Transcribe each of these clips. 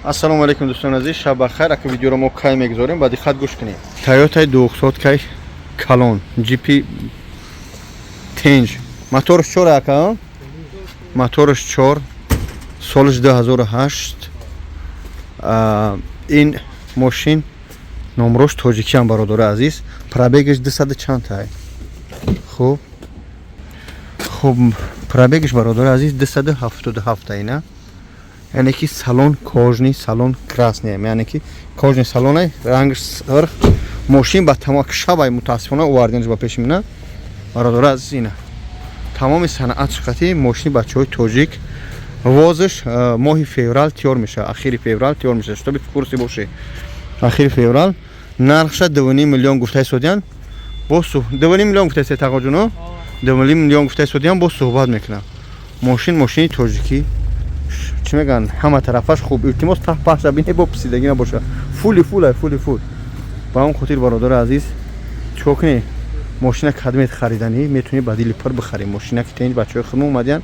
Ассалому алайкум, дӯстони азиз, шаб бахайр. Ака, видеоро мо кай мегузорем, ба диққат гӯш кунед. Тойотай 200 кай калон, GP тенҷ. Моторш чор, ака? Моторш чор, солаш 2008. Ин мошин номрош тоҷикиам, бародари азиз. Пробегаш 200 чанд тай. Хуб. Хуб, пробегаш, бародари азиз, 277 тай, на? Яъне ки салон кожаный, салон красный, яъне ки кожаный салоне, рангаш сурх. Мошин ба тамом шабай, мутаассифона, оварденш ба пеши мина. Бародари азиз, ина. Тамоми санъат шиқати мошини бачаҳои тоҷик. Возш моҳи феврал тиёр мешавад, ахири феврал тиёр мешавад, чтобы в курсе бошед. Ахири феврал. Нархша 2,5 миллион гуфтаи содиян. Бо 2,5 миллион гуфтаи се тағоҷуно? 2,5 миллион гуфтаи содиян, бо суҳбат мекунам. Мошин мошини тоҷикӣ. Чӣ мегӯянд, ҳама тарафаш хуб. Илтимос, таҳ паҳша бине, бо писидагӣ набоша. Фули фул, фули фул. Ба он хотир, бародари азиз, чикор кунед? Мошина кадмет хариданӣ, метавонӣ ба дили пур бихарӣ. Мошина ки тенҷ, бачаҳои худмо омадиян,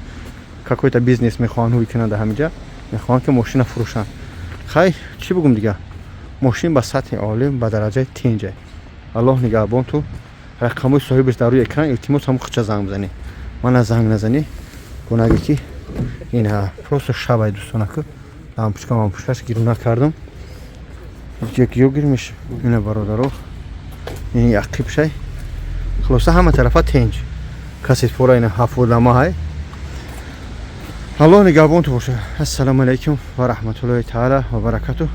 какой-то бизнес мехоҳанд ҳуй кунанд, ҳамиҷа мехоҳанд ки мошина фурӯшанд. Хай, чӣ бигум дига? Мошин ба сатҳи олӣ, ба дараҷаи тенҷа. Аллоҳ нигаҳбон ту. Рақамҳои соҳибаш дар рӯи экран, илтимос, ҳамон хича занг бизанӣ. Мана, занг назанӣ, гунаге ки ин просто шабай, дӯстонаку, лампочка лампочкаш гиру накардам. Ё гир меша. Ина, бародаро, ин ақибшай. Хулоса, ҳама тарафа тенҷ. Касе фора ина ҳафодама ҳай. Аллоҳ нигаҳбон ту боша. Ассалому алайкум ва раҳматуллоҳи таала ва баракату.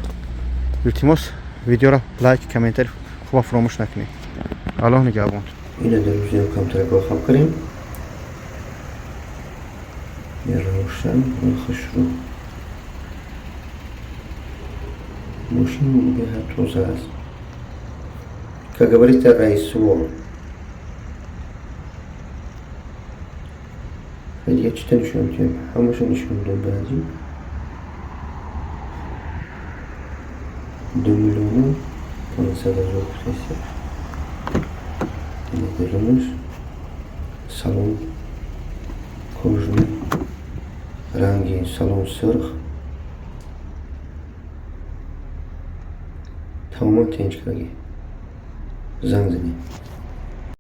Илтимос, видеоро лайк, комментари хуба фуромӯш накунед. Аллоҳ нигаҳбон. Ина дар рӯзиам камтар хаб кардем. Равшан хушрӯ. Мошин беҳад тоза аст. Как говорится, райсвол. Дига чита нишон медиҳем? Ҳамаша нишон дод баъзи. 2 500 000 гуфтаиста. Ина дарунаш салон кожаный, ранги салон сурх. Тамоман тенҷ кардагӣ. Занг занед.